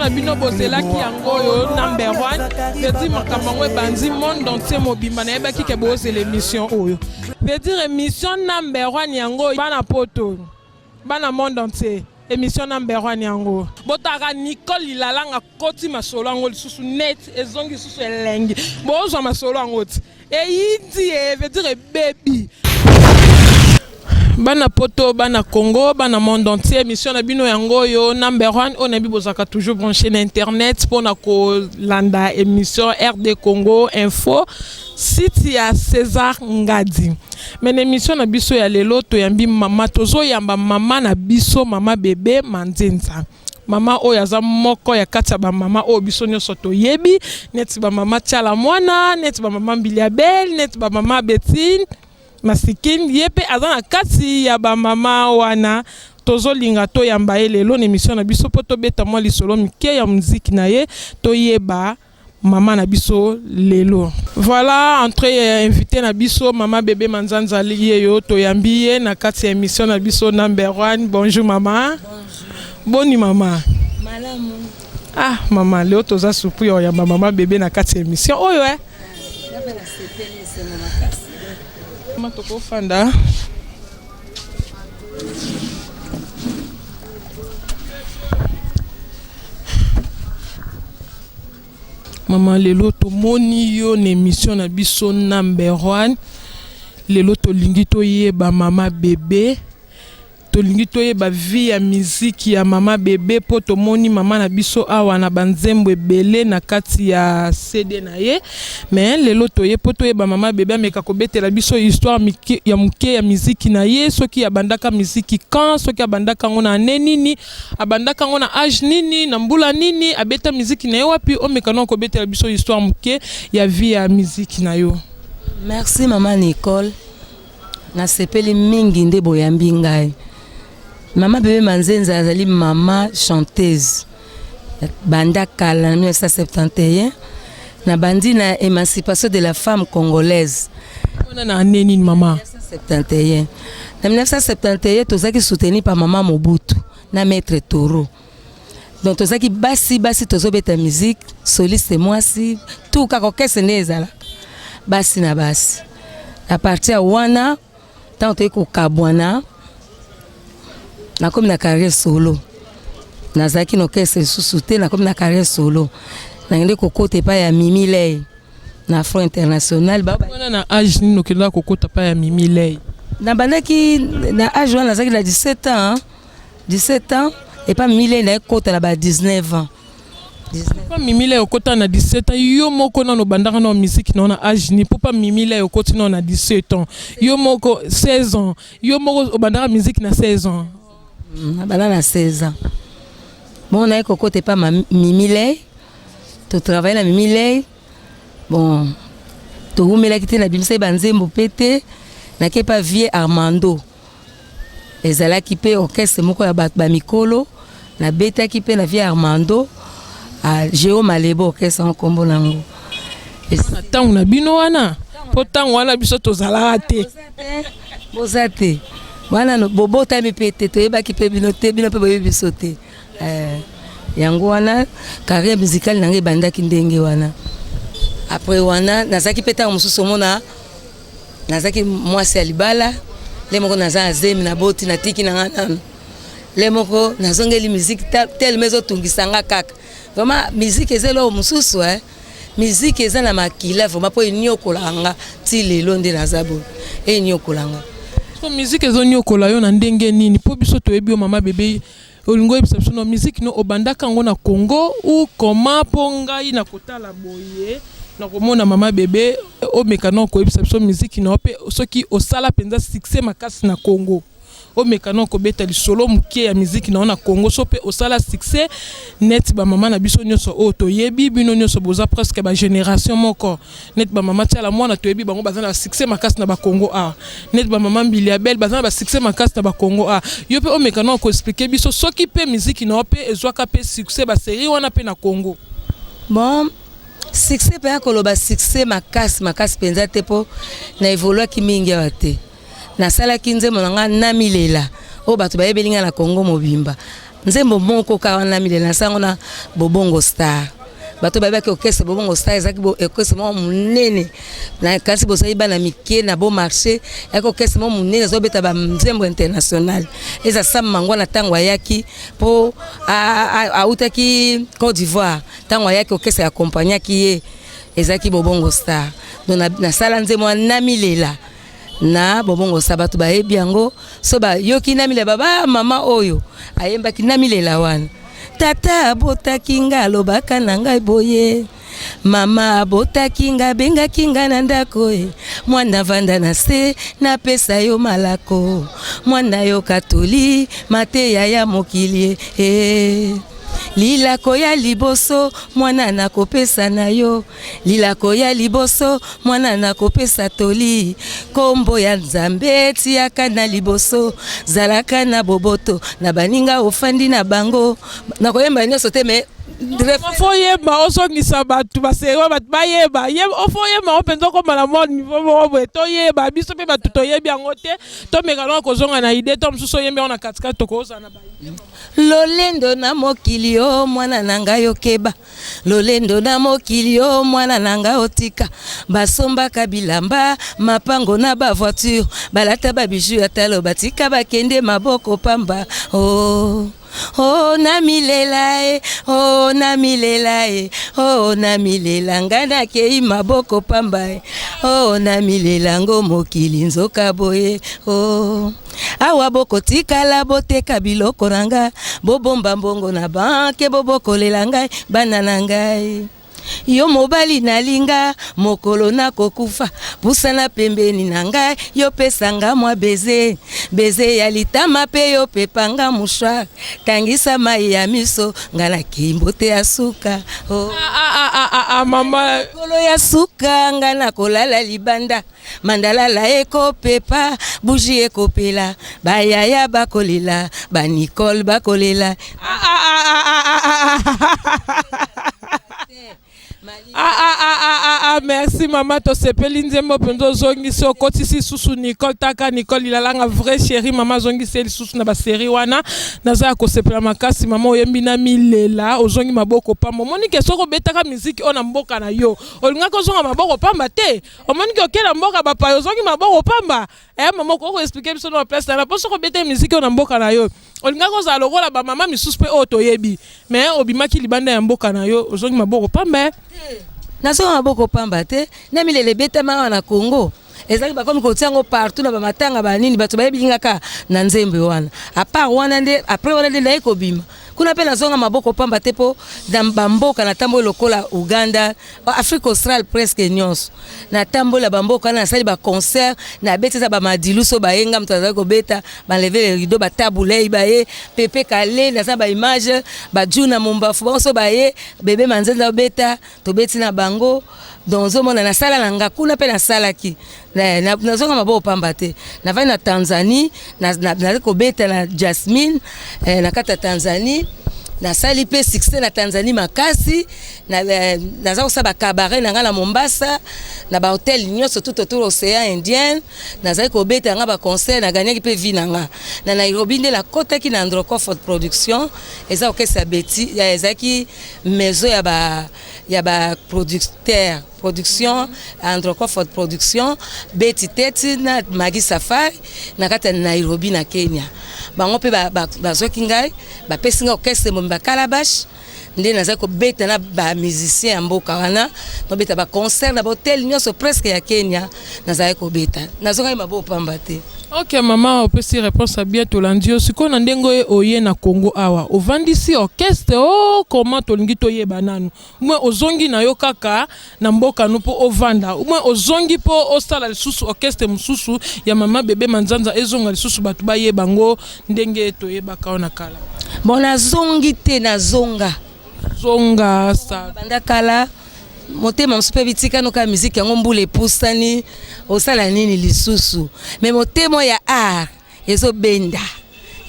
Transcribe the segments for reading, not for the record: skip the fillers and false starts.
na bino bozelaki yango oyo number one veut dire makambo yango ebandi monde entier mobimba nayebaki ke bozela émission oyo veut dire émission number one yango bana poto bana monde entier émission number one yango botaka Nicole Lilalanga koti masolo yango lisusu net ezongi lisusu elengi bozwa masolo yango ti eyindi e veut dire ebebi. Bana poto, bana Congo, bana monde entier, émission na bino yango oyo number one oyo nayebi bozalaka toujours branché na internet mpona kolanda émission RD Congo Info site ya César Ngadi. Mais na émission na biso ya lelo toyambi mama, tozoyamba mama na biso mama Bebe Manzenza. Mama oyo aza moko ya kati ya bamama oyo biso nyonso toyebi, neti bamama Tshala Mwana, neti bamama Mbiliabel, neti bamama Betine Masikin, ye mpe aza na kati ya bamama wana. Tozolinga toyamba ye lelo na émission na biso mpo tobeta mwa lisolo mike ya muziki na ye, toyeba mama na biso lelo. Voilà entrée ya invité na biso mama Bebe Manzanza ye yo toyambi ye na kati ya émission na biso number one. Bonjour mama. Bonjour. Boni mama. Malamu. Ah mama, leo toza supu ya oyamba mama Bebe na kati ya émission oyo eh. Mama tokofanda. Mama lelo tomoni yo na émission na biso number one. Lelo tolingi toyeba mama Bebe, tolingi toyeba vie ya miziki ya mama Bebe mpo tomoni mama na biso awa na banzembo ebele na kati ya CD na ye. Mais lelo toye mpo toyeba mama Bebe ameka kobetela biso histoire ya moke ya miziki na ye, soki abandaka miziki quand, soki abandaka yango na année nini, abandaka yango na age nini, na mbula nini, abeta miziki na ye wapi. Omeka na kobetela biso histoire moke ya vie ya miziki na yo. Merci mama Nicole, nasepeli mingi nde boyambi ngai. Mama Bebe Manzenza azali mama chanteuse banda kala na 1971, na bandi na émancipation de la femme congolaise. Wana na année nini mama? 1971. Na 1971 tozalaki soutenu par mama Mobutu na maître Toro. Donc tozalaki basi basi tozobeta musique, soliste mwasi, tout kaka orchestre nde ezalaka basi na basi. À partir ya wana ntango toyei kokabwana, nakomi na carrière solo. Nazalaki na orchestre lisusu te, nakomi na carrière solo. Nakende kokota epai ya Mimi Ley na Afro International. Wana na age nini okendaka kokota epai ya Mimi Ley? Nabandaki na age wana nazalaki na 17 ans, 17 ans epai Mimi Ley naye kota na ba 19 ans. Pa Mimi Ley okota na 17 ans, yo moko nano obandaka na musique na na age nini? Po pa Mimi Ley okoti nano na 17 ans, yo moko 16 ans, yo moko obandaka musique na 16 ans? Nabanda na 16 ans. Bon, naye kokota epa Mimi Ley, totravaille na Mimi Ley. Bon, towumelaki te, nabimisaki banzembo mpe te. Nake epa vie Armando, ezalaki mpe orchestre moko ya bato bamikolo. Nabetaki mpe na vie Armando Geo Malebo, orchestre yango nkombo nango. Na ntango na bino wana, mpo ntango wana biso tozalaka te. Boza te wana, bobotami mpe te, toyebaki mpe bino te, bino mpe boyebi biso te. Yango wana carrière musicale na ngai ebandaki ndenge wana. Après wana nazalaki mpe ntango mosusu omona nazalaki mwasi ya libala le moko, naza na zemi, naboti, natiki na ngai nanu le moko, nazongeli musique telema ezotungisa nga kaka. Vraiment musique eza eloko mosusu, eh. Musique eza na makila vraiment, mpo eniokolaka nga ti lelo nde naza boye, eniokola nga. So musique ezoniokola yo na ndenge nini? Mpo biso toyebi yo mama Bebe, olingi oyebisa biso no musique no obandaka yango na Congo ou comment? Mpo ngai na kotala boye na komona mama Bebe, omeka na koyebisa biso musique na yo mpe soki osala mpenza succès makasi na Congo. Omeka na kobeta lisolo moke ya miziki na yo na Congo, so mpe osala succès neti bamama na biso nyonso oyo toyebi. Bino nyonso boza presque bagénération moko, neti bamama Tiala Mwana, toyebi bango baza na succès makasi na bakongo awa, neti bamama Mbili Abel baza na basuccès makasi na bakongo awa. Yo mpe omeka na koexpliquer biso soki mpe miziki na yo mpe ezwaka mpe succès basérie wana mpe na Congo. Bon, succès mpenza, koloba succès makasi makasi mpenza te, mpo na evoluaki mingi awa te. Nasalaki nzembo na ngai Namilela oyo bato bayebeli ngai na Congo mobimba. Nzembo moko kaka wana Namilela nasala yango na Bobongo Star. Bato bayebaki orchestre Bobongo Star ezalaki orchestre moko monene. Na kasi bozali bana mike na bon marché, ezalaki orchestre moko monene ezobeta ba nzembo international. Eza Sam Mangwana ntango ayaki po autaki Côte d'Ivoire, ntango ayaki orchestre accompagnaki ye ezalaki Bobongo Star. Donc nasala nzembo wana Namilela na Bobongo Star, bato bayebi yango so bayoki Namilela baba mama oyo ayembaki Namilela wana. Tata abotaki nga alobaka na ngai boye, mama abotaki nga abengaki nga na ndako e, mwana vanda na se napesa yo malako, mwana yoka toli mateya ya mokili e. Lilako ya liboso mwana nakopesa na yo, lilako ya liboso mwana nakopesa toli, kombo ya Nzambe tiaka na liboso, zalaka na boboto na baninga ofandi na bango. Nakoyemba nyonso te mais fo yemba ozongisa bato baseri bato bayeba ofo yemba ngo mpenza okoma na mwa niveau moko boye toyeba biso mpe bato toyebi yango te, tomeka nanga kozonga na idée to mosusu oyembi yango na katikati tokozala na ba Lolendo na mokili o mwana na ngai okeba, lolendo na mokili o mwana na ngai otika, basombaka bilamba mapango na ba voiture, balata ba bijou ya talo, batika bakende maboko pamba. Oh oh namilela e, oh namilela e, oh namilela ngai nakei maboko pamba e, oh namilela ngo mokili nzoka boye. Oh awa bokotikala boteka biloko na ngai, bobomba mbongo na banke, bobokolela ngai bana na ngai. Yo mobali nalinga mokolo nakokufa, pusana pembeni na ngai, yo pesanga mwa beze beze ya litama, mpe yo pepanga mouchoir, tangisa mai ya miso, ngai nakei mbote ya suka. Oh. Ah, ah, ah, ah, mama mokolo ya suka ngai nakolala libanda, mandalala ekopepa, bougie ekopela, bayaya bakolela, banicole bakolela. Ah, ah, ah, ah, ah, ah, ah, ah, ah, ah, ah, ah, merci mama, tosepeli nzembo mpenza ozongisi okotisi lisusu Nicole taka Nicole Ilalanga vrai chéri mama azongisi lisusu na basérie wana. Naza ya kosepela makasi mama, oyembi na milela ozongi maboko pamba. Omoni ke soki obetaka miziki oyo na mboka na yo olingaki ozonga maboko pamba te. Omoni ke okei na mboka bapaya ozongi maboko pamba. Mama, okoki koexpliquer biso na place na mpo soki obeta miziki oyo na mboka na yo olingaki ozala lokola bamama misusu mpe oyo toyebi, mais obimaki libanda ya mboka na yo ozongi maboko pamba. Nazonga maboko pamba te. Na milela ebetama awa na Congo, ezalaki bakomi kotia yango partout na bamatanga banini, bato bayebi kaka na nzembo wana. À part wana nde après wana nde naye kobima kuna mpe nazonga maboko pamba te, mpo na bamboka natamboli lokola Uganda, Afrique australe, presque nyonso natambola bamboka wana, nasali baconcert, nabeti eza bamadilu so bayenga moto azali kobeta baenlever le rideau, batabulei baye pepe kale, naza baimage bajuna mombafu bango so baye bebe manzenza obeta tobeti na bango. Donc ozomona nasala na nga kuna mpe nasalaki, nazonga maboko pamba te. Navandi na Tanzanie, nazali kobeta na Jasmine na kati ya Tanzanie, nasali mpe succès na Tanzanie makasi. Naza kosala bacabaret na ngai na Mombasa, na bahotel nyonso tout autour océan Indien, nazali kobeta yanga baconcert, nagagnaki mpe vie na nga. Na Nairobi nde nakɔtaki na Androcofort Production, eza orchestre ya Beti, ezalaki maison ya baproducteur production Androcofort Production, Beti Teti na Magi Safari na kati ya Nairobi na Kenya. Bango mpe bazwaki ngai, bapesi ngai orchestre momi bakalabash, nde nazali kobeta na bamusicien ya mboka wana, nobeta baconcert na bahotel nyonso presque ya Kenya nazali kobeta. Nazongaki maboko pamba te. Ok mama, opesi réponse ya bien, tolandi yo. Sikoyo na ndenge oye, oye na Congo awa, ovandisi orchestre o comment? Tolingi toyeba nanu umwe ozongi na yo kaka na mboka no mpo ovanda, umwe ozongi mpo osala lisusu orchestre mosusu ya mama Bebe Manzanza ezonga lisusu bato bayeba yango ndenge toyebaka wana kala. Bon, nazongi te, nazonga. Zonga sa. Banda kala motema mosusu mpe bitikano kaka miziki yango, mbula epusani, osala nini lisusu? Mais motema ya art ezobenda,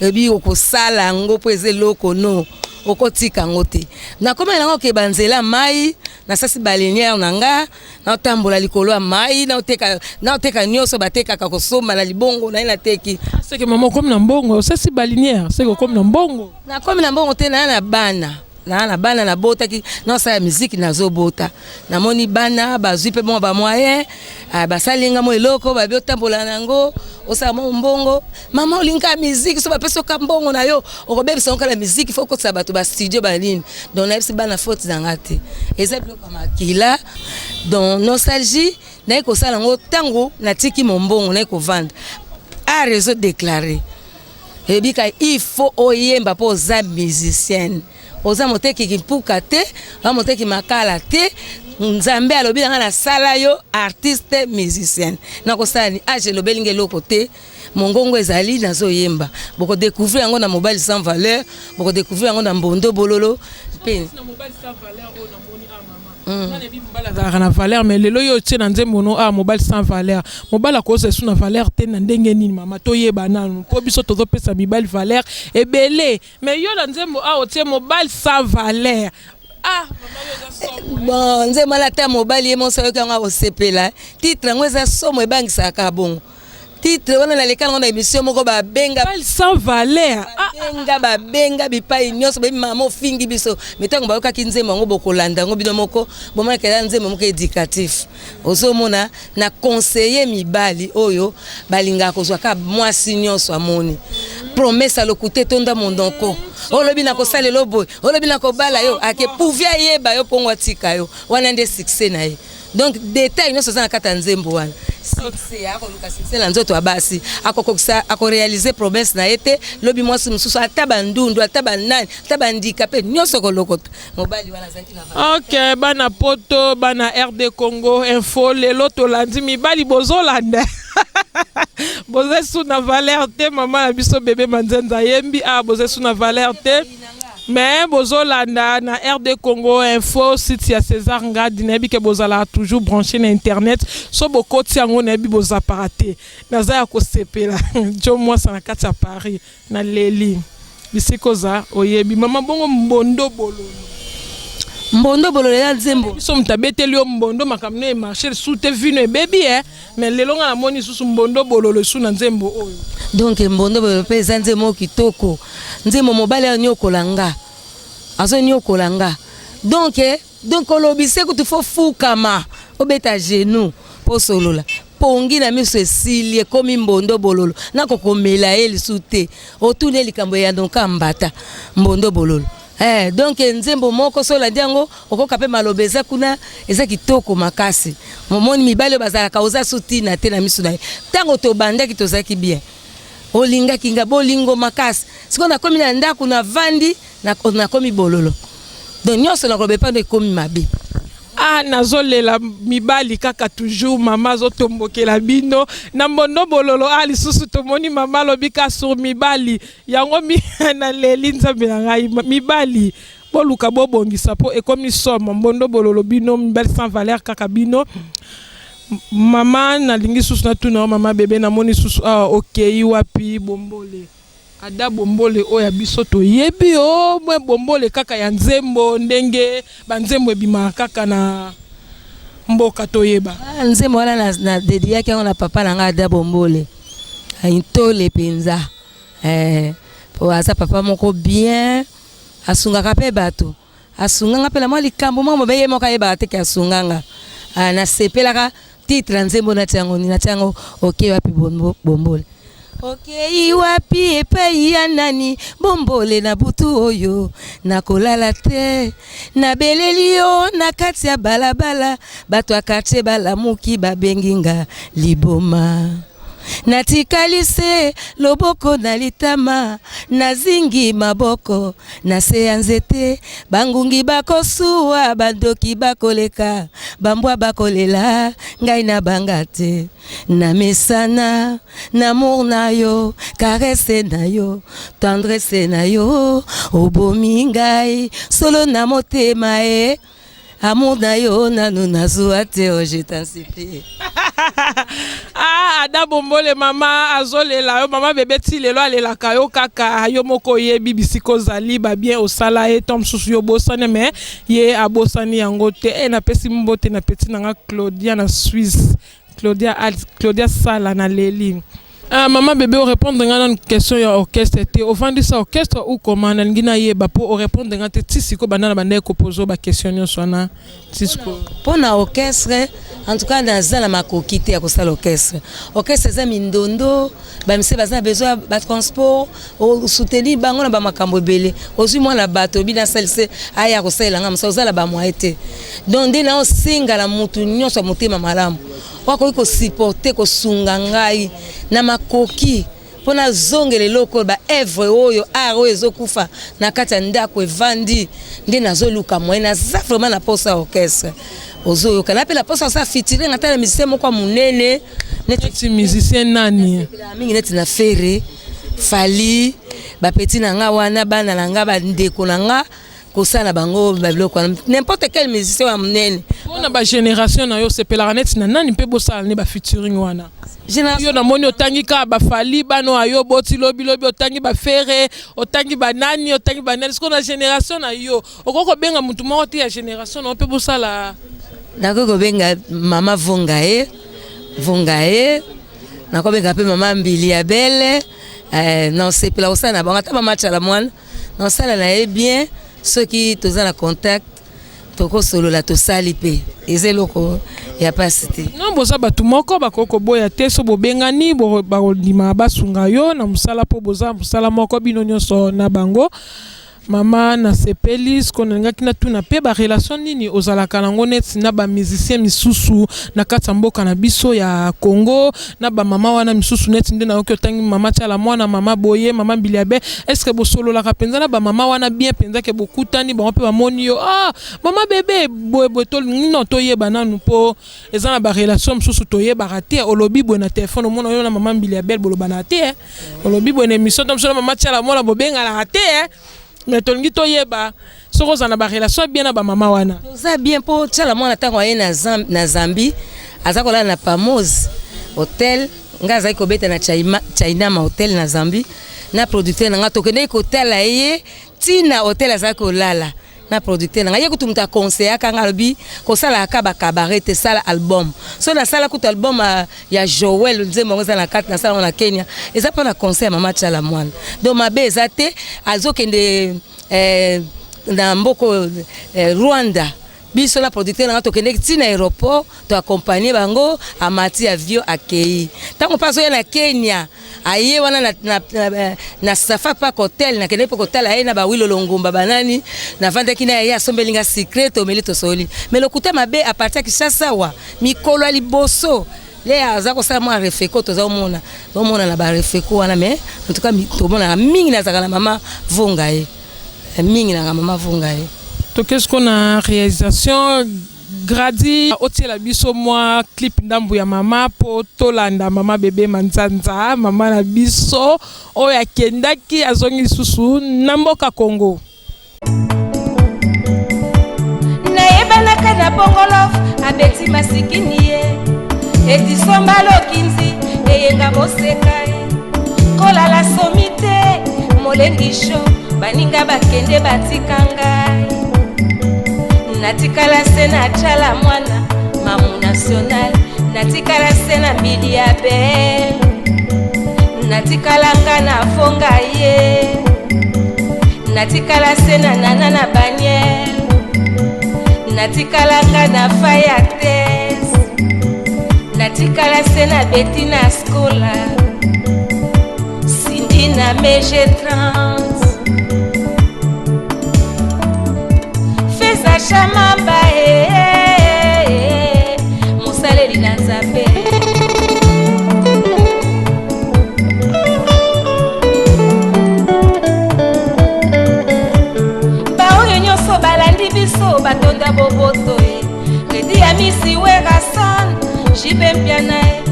ebi okosala yango mpo eza eloko no. Okotika yango te. Nakomaki nango ke banzela mai, nasasi balinière na nga, naotambola likolo ya mai, naoteka, naoteka nyonso batekaka kosomba na libongo na ye nateki. Seke mama okomi na mbongo, osasi balinière, seke okomi na mbongo. Nakomi na mbongo te, naa na bana. Naa na bana nabotaki, naosala miziki nazobota. Namoni bana bazwi mpe mwa ba moyen, ah, basali nga mwa eloko, babi otambola na yango, osala mwa mbongo. Mama olinga miziki, so bapesi oka mbongo na yo, okobebisa yango kaka na miziki, faut okotisa bato ba studio ba nini. Donc nayebisi bana faute na nga te. Eza biloko ya makila. Donc nostalgie naye kosala yango ntango natiki mombongo naye kovanda. Art ezo déclarer. Ebika il faut oyemba mpo oza musicienne. Oza moteki kimpuka te, oza moteki makala te. Nzambe alobi na nga nasala yo artiste musicienne. Nakosala ni age elobeli nga eloko te. Mongongo ezali nazoyemba. Boko découvrir yango na mobali sans valeur, boko découvrir yango na mbondo bololo mpe na mobali sans valeur oyo namoni a mama. Nga nayebi mobali azalaka na valeur, mais lelo yo otie na nzembo no a mobali sans valeur. Mobali akozala esu na valeur te na ndenge nini mama? Toyeba nanu mpo biso tozopesa mibali valeur ebele. Mais yo na nzembo a otie mobali sans valeur. Ah, mama yo oza somo. Bon, nzembo wana ata mobali ye moko ayoki yango akosepela. Titre yango eza somo, ebangisaka bongo. Titre wana naleka nango na émission moko babenga Mobali sans valeur. Ah, babenga babenga bipai nyonso, bayebi mama ofingi biso. Mais ntango bayokaki nzembo yango, bokolanda yango bino moko, bomonaka eza nzembo moko éducatif. Ozomona na conseiller mibali oyo balingaka kozwa kaka mwasi nyonso amoni promesse alokuta etonda monoko, olobi na kosalela boye, olobi na kobala yo, ake pourvu ayeba yo mpongo atika yo, wana nde succès na ye. Donc détail nyonso eza na kati ya nzembo wana. Succès akoluka succès na nzoto ya basi, akokokisa, akoréaliser promesse na ye te. Lobi mwasi mosusu, ata bandundu, ata banani, ata bandika mpe nyonso kolokota mobali wana azalaki na Ok, bana poto, bana RD Congo Info, lelo tolandi mibali bozolanda. Boza su na valeur te, mama na biso bébé Manzenza yembi ah boza su na valeur te. Mais bozolanda na RD Congo Info, site ya César Ngadi, nayebi ke bozala toujours branché na internet. So bokoti yango nayebi bozapaka te. Naza ya kosepela. Jo mwasa na kati ya Paris na leli. Bisika oza oyebi mama bongo mbondo bololo. Mbondo bololo eza nzembo. Biso moto abeteli yo mbondo, makambo no emarché su te, vino ebebi e, mais lelo nga namoni lisusu mbondo bololo esu na nzembo oyo. Donc mbondo bololo mpe eza nzembo moko kitoko. Nzembo mobali anyokola nga, azonyokola nga. Donc olobi se kutu fo fukama, obeta genou mpo solola. Pongi na miso esili, ekomi mbondo bololo, nakokomela ye lisu te. Otuni ye likambo eyanoka mbata mbondo bololo. Donc nzembo moko so olandi yango okoka mpe maloba eza kuna, eza kitoko makasi. Momoni mibali oyo bazalaka oza su ntina te na miso na ye. Ntango tobandaki tozalaki bien, olingaki nga bolingo makasi. Sikoyo nakomi na ndako navandi, nakomi bololo. Donc nyonso nakoloba epando ekomi mabe. Ah, nazolela mibali kaka toujours mama azotombokela bino na mbondo bololo. Ah, lisusu tomoni mama alobi ka sur mibali yango mi naleli nzambe na ngai. Mibali boluka bobongisa mpo ekomi somo. Mbondo bololo bino mibali sans valeur kaka bino. Mama nalingi susu natuna yo mama bebe, namoni susu awa okei wapi bombole? Ada bombole oyo ya biso toyebi o mwe bombole kaka ya nzembo, ndenge banzembo ebimaka kaka na mboka toyeba. Ah, nzembo wana na dediaki yango na papa na ngai Ada Bombole, ntole mpenza, po aza papa moko bien, asungaka mpe bato, asunganga mpe na mwa likambo moko mobe ye moko ayebaka te ke asunganga. Ah, nasepelaka titre ya nzembo natia yango nini, natia yango okei wapi bombole. Okei wapi epai ya nani bombole na butu oyo nakolala te, nabeleli yo na kati ya balabala, bato ya quartier balamuki babengi nga liboma. Natikali se loboko na litama, nazingi maboko na se ya nzete, bangungi bakosuwa, bandoki bakoleka, bambwa bakolela, ngai nabanga te. Namesana na amour na yo, caresse na yo, tendresse na yo, obomi ngai solo na motema e amour na yo nanu nazwa te, oh, je t'en supplie. Ah, Ah, Ada Bombole mama azolela yo, mama bebe ti lelo alelaka yo kaka yo moko oyebi bisika ozali ba bien osala ye to mosusu yo obosani mais ye abosani yango te. Eh, napesi mbote na petit na nga Claudia na Suisse. Claudia Claudia Sala na leli. Ah, mama bebe orépondre nga nanu question ya orchestre te ovandisa orchestre ou comment nalingi nayeba mpo orépondre nga te ti sikoyo banda na bandaki kopose baquestion nyonso wana ti sikoyo. Mpo na orchestre, en tout cas naza na makoki te ya kosala orchestre. Orchestre eza mindondo, bamise baza na besoin ya batransport, osoutenir bango na bamakambo ebele. Ozwi mwana bato obi nasalise aya kosalela nga mosala, oza na bamoye te. Donc nde naosenga na motu nyonso ya motema malamu oyo akoki kosupporte kosunga ngai na makoki mpo nazongela eloko oyo baevre oyo art oyo ezokufa na kati ya ndako evandi, nde nazoluka moyen. Naza vraiment na posa ya orchestre, ozoyoka na mpe na posa kosala featuring ata na musicien moko ya monene. Neti musicien nani? Mingi neti na Ferre, Fally, bapeti na nga wana, bana na nga, bandeko na nga, kosala bango babiloko wana, n'importe quel musicien ya monene. Mpona bagénération na yo, osepelaka neti na nani mpe bosala ne bafeaturing wana? Yo namoni otangi kaka baFally, bana oyo yo boti lobilobi, otangi baFerre, otangi banani, otangi banani. Sikoyo na génération na yo, okoki kobenga motu moko te ya génération na yo mpe bosala? Nakoki kobenga mama Vonga ye, Vonga ye, nakobenga mpe mama Mbili ya Bele. Nasepela kosala na bango, ata mama Tshala Mwana nasala na ye bien. Soki toza na contact, tokosolola, tosali mpe, eza eloko ya pasi te. Non, boza bato moko bakoki koboya te. So bobengani, bakondima basunga yo na mosala mpo boza mosala moko bino nyonso na bango. Mama, nasepeli. Siko nalingaki natuna mpe barelation nini ozalaka nango neti na bamusicien misusu na kati ya mboka na biso ya Congo, na bamama wana misusu, neti nde nayoki otangi mama Tiala Mwana, mama boye, mama Mbiliabe. Est ce que bosololaka mpenza na bamama wana bien mpenza, ke bokutani bango mpe bamoni yo, ah, mama bebe boye boye? To non, toyeba nanu mpo eza na barelation mosusu toyebaka te. Olobi boye na telefone, omona oyo na mama Mbiliabel bolobana te, eh. Olobi boye na émission to mosusu na mama Tiala Mwana bobenganaka te, eh. Mais tolingi toyeba soki ozala na barelation bien na bamama wana. Toza bien, mpo Tiala Mwana ntango aye na Zambie, aza kolala na Pamos Hotel, ngai azalaki kobeta na Chainama Hotel na Zambie na producteur na ngai. Tokendeki kotala ye ntina hotel azalaki kolala na producteur na ngai. Ye kutu moto aconseillaka ngai, alobi kosalaka bacabaret te, sala album. So nasala kutu album ya Joel, nzembo yango eza na kati, nasala yango na Kenya, eza mpo na conseil ya mama Tiala Mwana. Donc mabe eza te. Azokende na mboka Rwanda, biso na producteur na nga tokendeki ntina aéroport, toaccompagne bango, amati avion, akei. Ntango mpe azoya na Kenya, aye wana na Safa Park Hotel, nakendeki mpe kotala ye na bawilolo ngumba banani, navandaki na ye, asombeli nga sucré, tomeli, tosoli. Mais lokuta mabe, à partir ya Kinshasa awa, mikolo ya liboso le aza kosala mwa refeko, toza komona, tomona na barefeko wana. Mais en tout cas tomonaka mingi, nazalaka na mama Vonga ye mingi, nanga mama Vonga ye. Toke siko na réalisation. Gradi, otiela biso mwa clip ndambu ya mama mpo tolanda mama bebe Manzanza, mama na biso oyo akendaki, azongi lisusu na mboka Congo. Nayebanaka na Bongolof, abeti masikini ye, Edison Balokinzi, eyenga moseka ye, kolala somi te, molengisho, baninga bakende batika ngai, natikala se na Tshala Mwana, Mamu National, natikala se na Mbili ya Bel, natikala nga na Fonga ye, natikala se na Nana na Baniel, natikala nga na Faya Tes, natikala se na Beti na Skola, Sindi na Mege 30, Feza Shamamba e, mosaleli na Nzambe. Baoyo nyonso balandi biso batonda boboto e, Redi ya Misi, Werason, Jibe Mpiana e,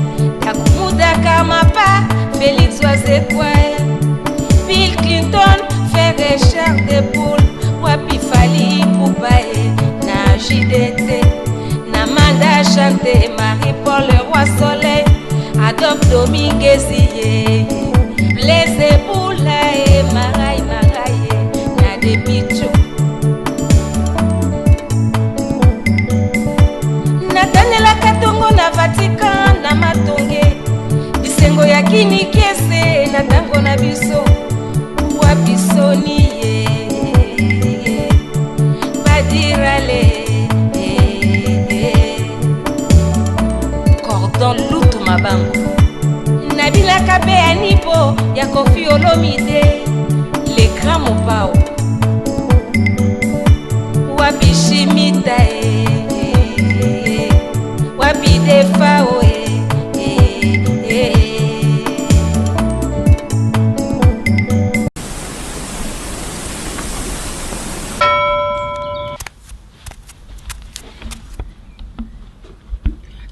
Takumudaka Mapa, Félix Wazekwa e, Bill Clinton, Frère Chair de Poule, wapi Fally Ipupa e, na JDT, na Manda Chante, Marie Paul, le roi soleil. Adolphe Dominguez ye Blaise Bula e Marai Marai na Depicho Natanelaka tongo na Vatican na Matonge bisengo ya kinikiese na ntango na biso wapi soni ye badirale cordon lutu mabango nabilaka mpe ya nipo ya kofi olomide le grand mopao wapi shimita e wapi defao e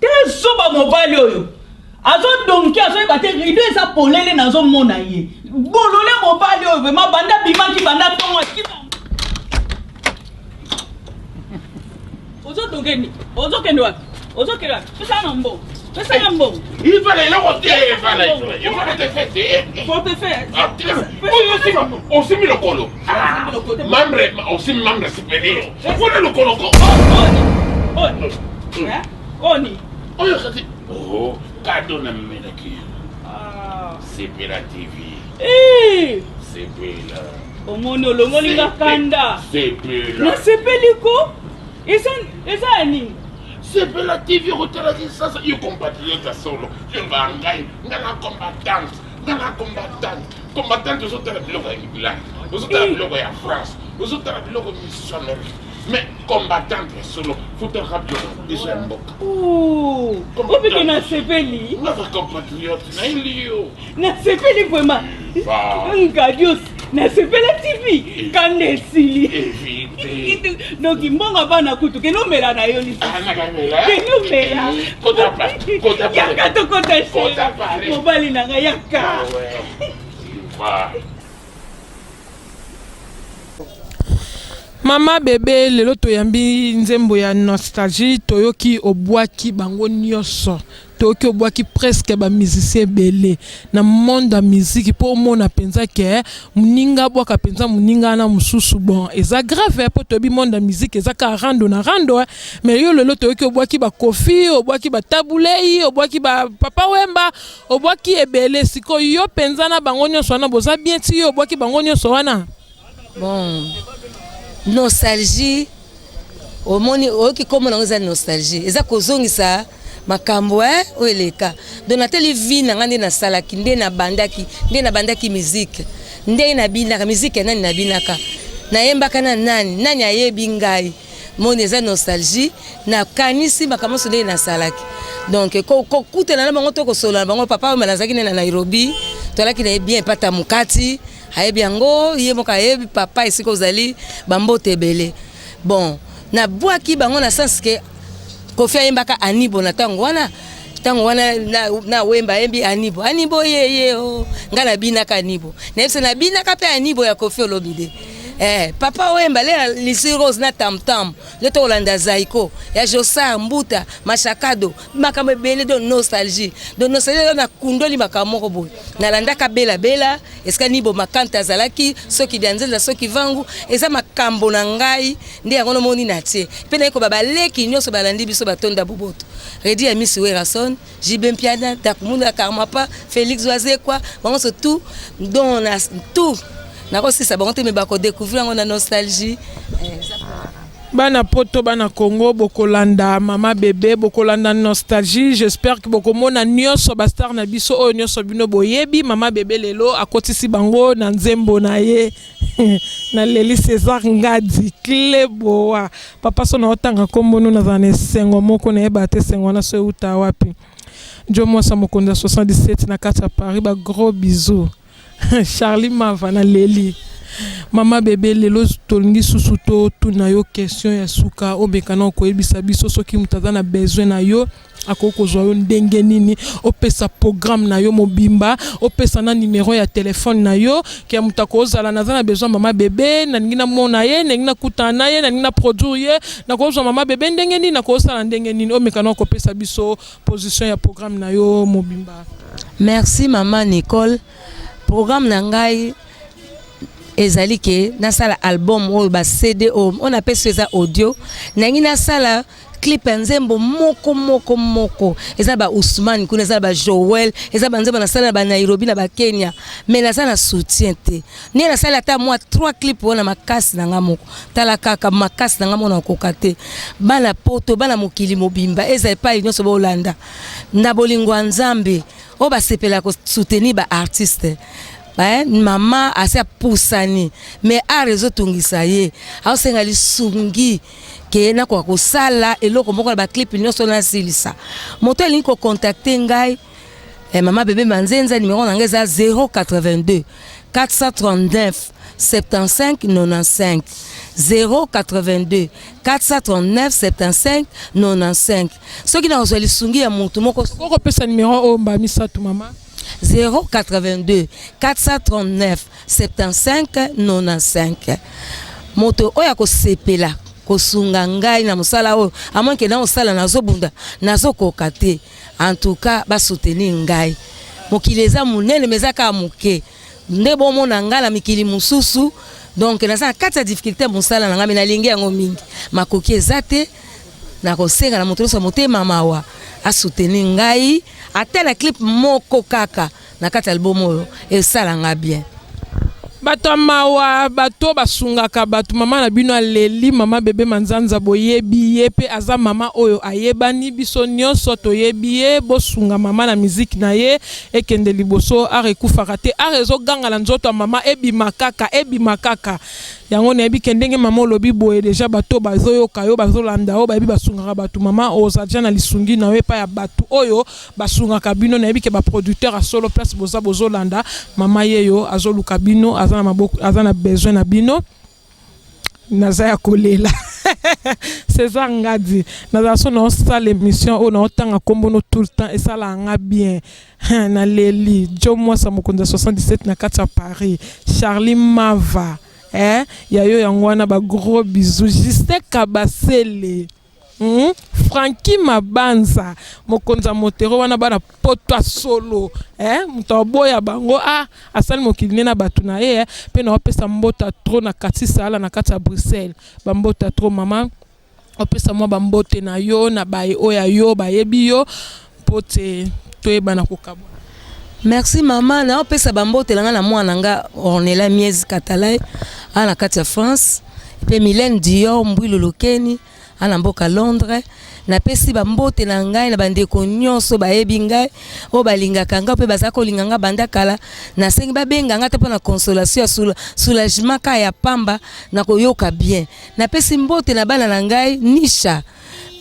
Te zoba mobali oyo azodonki azoyeba te rido eza polele nazomona ye bolole mobali oyo vraimen banda abimaki banda ntongo akima ozodonke nini ozokende wapi ozokende wapi pesa na mbongo pesa na mbongo ifala eloko te ifala portefeuille te portefeuille ah, oyo osima osimi lokolo ah, membre osimi membre supérieur wana lokolo ko oni oyo kasi oh, kado na memelaki ah. sepela tv eh. sepela omoni olongoli nga kanda sepela nasepeli ko eza ya nini sepela tv okotala kisasa yo compatriote ya solo yo ba ngai nga na combattante nga na combattante combattante ozotala biloko ya england ozotala eh. biloko ya france ozotala biloko misusu amérique mais combattante ya solo futalaka biloko biso ya mboka obike nasepeli naza compatriote nayeli yo nasepeli vraiment ngadios nasepela tv eh. kanda esili donc mbongo bana kutu kende omela na yo lisusu omela yaka tokota mobali na ngai yaka ah Mama bebe lelo toyambi nzembo ya nostalgie toyoki obwaki bango nyoso toyoki obwaki presque ba musicien ebele na monde ya musique mpo omona mpenza ke moninga abwaka mpenza moninga wana mosusu bon eza grave mpo toyebi monde ya musique eza kaka rando na rando mais yo lelo toyoki obwaki ba Koffi obwaki ba Tabu Ley obwaki ba Papa Wemba obwaki ebele sikoyo yo mpenza na bango nyonso wana boza bien ti yo obwaki bango nyonso wana bon nostalgie omoni oyoki nkombo nango eza nostalgie eza kozongisa makambo eh, oyo eleka donc nateli vie na ngai nde nasalaki nde nabandaki nde nabandaki musique ndenge nabinaka musique ya nani nabinaka nayembaka na nani nani ayebi ngai moni eza nostalgie nakanisi makambo nyonso ndenge nasalaki donc kokutana na bango to kosolola na bango papa oyo nazalaki ne na nairobi tolaki na ye bien pata mokati ayebi yango ye moko ayebi papa esika ozali bambote ebele bon nabwaki bango na sens ke kofi ayembaka anibo na ntango wana ntango wana na, na wemba ayembi anibo anibo yeye o oh. ngai nabinaka anibo nayebisa nabinaka mpe anibo ya kofi olomide eh, papa wemba le lisi rose na tamtam nde tokolanda zaiko ya josar mbuta mashakado makambo ebele do nostalgie do nostalgie nakundoli makambo moko boye nalandaka bela bela esika nibo makanta azalaki soki dianzenza soki vangu eza makambo na ngai nde yango nomoni na tie mpe naye koba baleki nyonso balandi biso batonda boboto redi ya misi werason jb mpiana dakumunda karmapa felix wazekwa bango nyonso tout don na tout nakosisa bango te me bakodécouvrir yango na nostalgie eh, Bana poto bana Congo bokolanda mama bebe bokolanda nostalgie j'espère que bokomona nioso ba star na biso oyo nioso bino boyebi mama bebe lelo akotisi bango na nzembo na ye na leli César Ngadi Cleboa papa so na otanga kombo no nazala na esengo moko nayeba te esengo wana so euta wapi Djo Mwasa mokonzi ya 77 na kati ya Paris ba gros bisous Charlie Mava na leli. Mama Bebe, lelo tolingi susu totuna yo question ya suka. Omeka na koyebisa biso, soki moto aza na besoin na yo, akoki kozwa yo ndenge nini? Opesa programme na yo mobimba, opesa na numero ya telefone na yo, ke moto akozala naza na besoin Mama Bebe, nalingi namona ye, nalingi nakutana na ye, nalingi na produire ye, nakozwa Mama Bebe ndenge nini, nakosala ndenge nini? Omeka na kopesa biso position ya programme na yo mobimba. Merci, mama Nicole. Programme na ngai ezali ke nasala album oyo, ba CD oyo, oyo napesi eza audio. Nangi nasala clip ya nzembo moko moko moko. Eza ba Ousmane kuna, eza ba Joel, eza banzembo nasala na ba Nairobi, na ba Kenya, mais naza na soutien te. Ndenge nasali ata mwa 3 clip wana, makasi na nga moko, tala kaka makasi na nga moko, nakoka te. Bana Poto, bana mokili mobimba, eza epai nyonso bolanda na bolingo ya Nzambe, oyo basepela kosoutenir baartiste. Mama asi apusani, mais art ezotungisa ye, aosenga lisungi ke nakoka kosala eloko moko na baclip nyonso nasilisa. Moto alingi kocontacter ngai, Mama Bebe Manzenza, numéro na ngai eza 082 439 75 95, 082 439 75 95. Soki nakozwa lisungi ya motu moko. Okopesa numéro oyo mba misato, mama. 082 439 75 95. Moto oyo akosepela kosunga ngai na mosala oyo, amonke na kosala, nazobunda, nazokoka te. En tout cas, basoutenir ngai. Mokili eza monene, mais eza kaka moke nde bomona ngai na mikili mosusu. Donc naza na kati ya difficulté ya mosala na ngai, mais nalingi yango mingi, makoki eza te. Nakosenga na moto nyonso ya motema mawa asoutenir ngai ata na clip moko kaka na kati ya album oyo, esala nga bien. Bato ya mawa, bato basungaka bato. Mama na bino aleli, Mama Bebe Manzanza, boyebi ye mpe aza mama oyo ayebani, biso nyonso toyebi ye. Bosunga mama na miziki na ye ekende liboso. Art ekufaka te, art ezoganga na nzoto ya mama, ebima kaka, ebima kaka. Yango nayebi ke ndenge mama olobi boye déjà, bato bazoyoka yo, bazolanda yo, bayebi basungaka bato. Mama, oza déjà na lisungi na yo epai ya bato oyo basungaka bino. Nayebi ke baproducteur ya solo, place boza, bozolanda mama yeyo, azoluka bino, aza na maboko, aza na besoin na bino. Naza ya kolela. César Ngadi, nazala so naosala émission oyo, naotanga nkombo no tout le temps, esalaka nga bien. Naleli Jo Mwasa, mokonzi ya 77 na kati ya Paris. Charlie Mava, ya yo yango wana, bagros bisous. Justin Kabasele, Franki Mabanza, mokonzi ya motero wana, bana Poto ya solo, moto aboya bango, ah, asali mokili nde na bato na ye, mpe naopesa mbota trop na kati sala na kati ya Bruxelles, bambota trop. Mama, opesa mwa bambote na yo na baye oyo ya yo bayebi yo, mpo te toyebana kokabwa. Merci, mama. Naopesa bambote na ngai na mwana nga Ornela Mies Katalai, awa na kati ya France, mpe Milene Dior Mbwilu Lokeni, ana mboka Londres. Napesi bambote na ngai na bandeko nyonso bayebi ngai, oyo balingaka ngai mpe baza kolinga ngai banda kala. Nasengi babenga ngai te mpo na consolation ya soulagement kaka ya pamba, na koyoka bien. Napesi mbote na bana na ngai Nisha,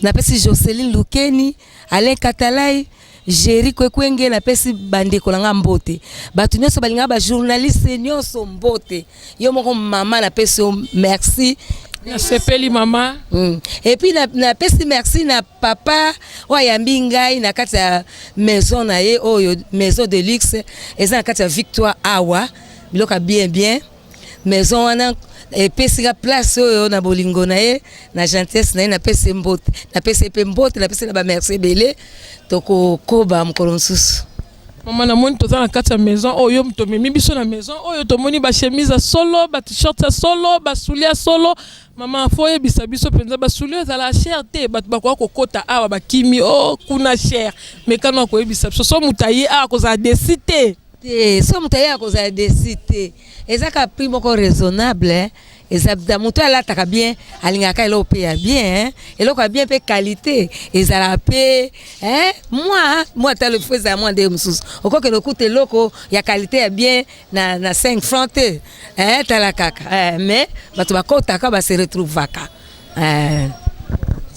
napesi Joceline Lukeni, Alain Katalai, Géri Kwekwenge. Napesi bandeko na ngai mbote, bato nyonso balingaka, bajournaliste nyonso mbote. Yo moko mama, napesi yo merci. Nasepeli, mama. Et puis napesi merci na papa oyo ayambi ngai na kati ya maison na ye oyo, maison de luxe eza na kati ya Victoire awa, biloko ya bien bien. Maison wana epesi nga place oyo na bolingo na ye, na gentillesse na ye. Napesi ye mbote, napesi ye mpe mbote, napesi na bamerci ebele. Tokokoba mokolo mosusu. Mama, namoni toza na kati ya maison oyo, tomemi biso na maison oyo, tomoni bachemise ya solo, bat-shirt ya solo, basoulier ya solo. Mama, faut oyebisa biso mpenza, basoulier ezala cher te? Bato bakoka kokɔta awa, bakimi o kuna cher, mais kano akoyebisa biso so moto aye awa kozala déçu te. Te, so moto aye akozala déçu te. Eza kaka prix moko raisonnable. Eza moto alataka bien, alingaka eloko mpe ya bien, eloko ya bien mpe qualité ezalaka mpe mwa mwa. Talo fo ezala mwa ndenge mosusu. Okokende okuta eloko ya qualité ya bien na 5 franc te. Tala kaka, mais bato bakotaka, base retrouvaka.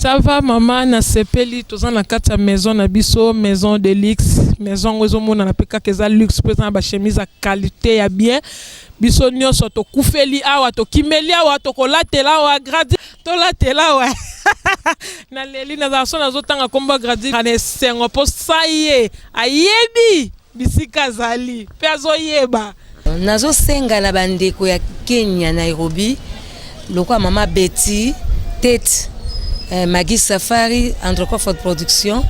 Ça va mama, nasepeli. Toza na kati ya maison na biso, maison de luxe. Maison yango ezomonana mpe kaka eza luxe, mpo eza na bachemise ya qualité ya bien. Biso nyonso tokufeli awa, tokimeli awa, tokolatela awa gradi, tolatela awa. Naleli, nazala so nazotanga nkombo ya Gradi na esengo, mpo sa ye ayebi bisika azali mpe azoyeba. Nazosenga na bandeko ya Kenya, Nairobi, lokola mama Betty Tet, Magi Safari, Androcofort Production,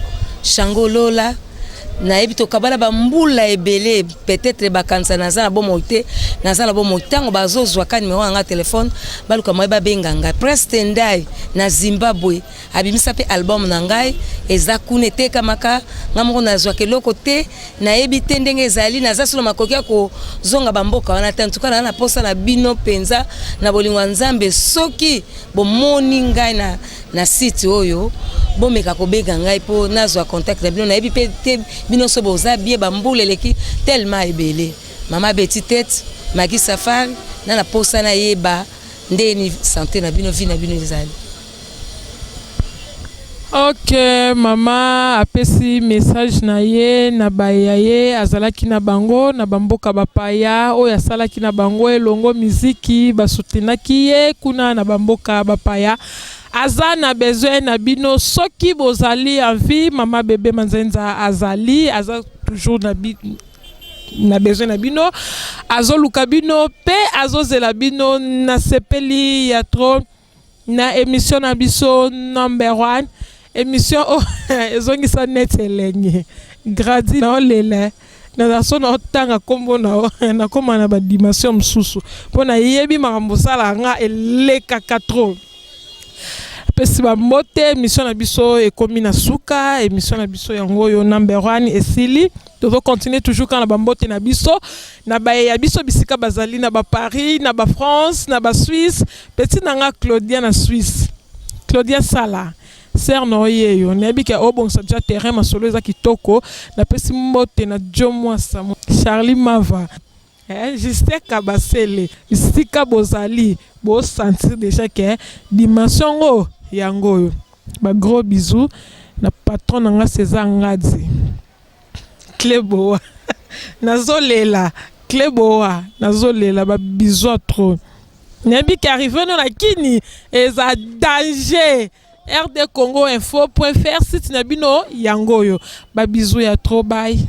Shango Lola. Nayebi tokabala bambula ebele, peut-être bakanisa naza na bomoi te. Naza na bomoi. Ntango bazozwa ka nimero na nga telefone, baluka moye babenga ngai. Prince Tendai na Zimbabwe abimisa mpe album na ngai, eza kuna, etekamaka. Ngai moko nazwaka eloko te, nayebi te ndenge ezali. Naza solo makoki ya kozonga bamboka wana te. Antuka naa na posa na bino mpenza na bolingo ya Nzambe. Soki bomoni ngai na site oyo, bomeka kobenga ngai mpo nazwa contact na bino. Nayebi mpe te bino so boza bien, bambula eleki tellement ebele. Mama Beti Tete, Magi Safari, na posa nayeba ndeni santé na bino, vie na bino ezali. Ok, mama apesi message na ye na baya ye azalaki na bango na bamboka bapaya, oyo asalaki na bango elongo miziki, basutenaki ye kuna na bamboka bapaya. Aza na besoin na bino soki bozali en vie. Mama Bebe Manzenza azali, aza toujours na besoin na bino, azoluka bino mpe azozela bino. Nasepeli ya trop na émission na biso number one, émission oyo ezongisa neti elenge. Gradi, naolela, naza so naotanga nkombo na nakóma na badimension mosusu, mpo nayebi makambo osala nga elekaka trop. Pesi bambote. Émission na biso ekómi na suka. Émission na biso yango oyo number one esili. Tozocontinue toujours kaka na bambote na biso na baye ya biso bisika bazali, na baParis, na baFrance, na baSuisse. Petit na nga Claudia na Suisse, Claudia Sala, sœur na oye yo, nayebi ke obongisa déjà terrain, masolo eza kitoko. Napesi mbote na Jo Mwasa, Charlie Mava, Justin Kabasele, bisika bozali, bosentir déjà ke dimension ngo yango oyo. Bagros bisous na patron na nga César Ngadi Cleboa. Nazolela Cleboa, nazolela, babisous trop. Nayebi ke arrivé no na kini eza danger. RD Congo info point fr, site na bino yango oyo. Babisous ya trop, bye.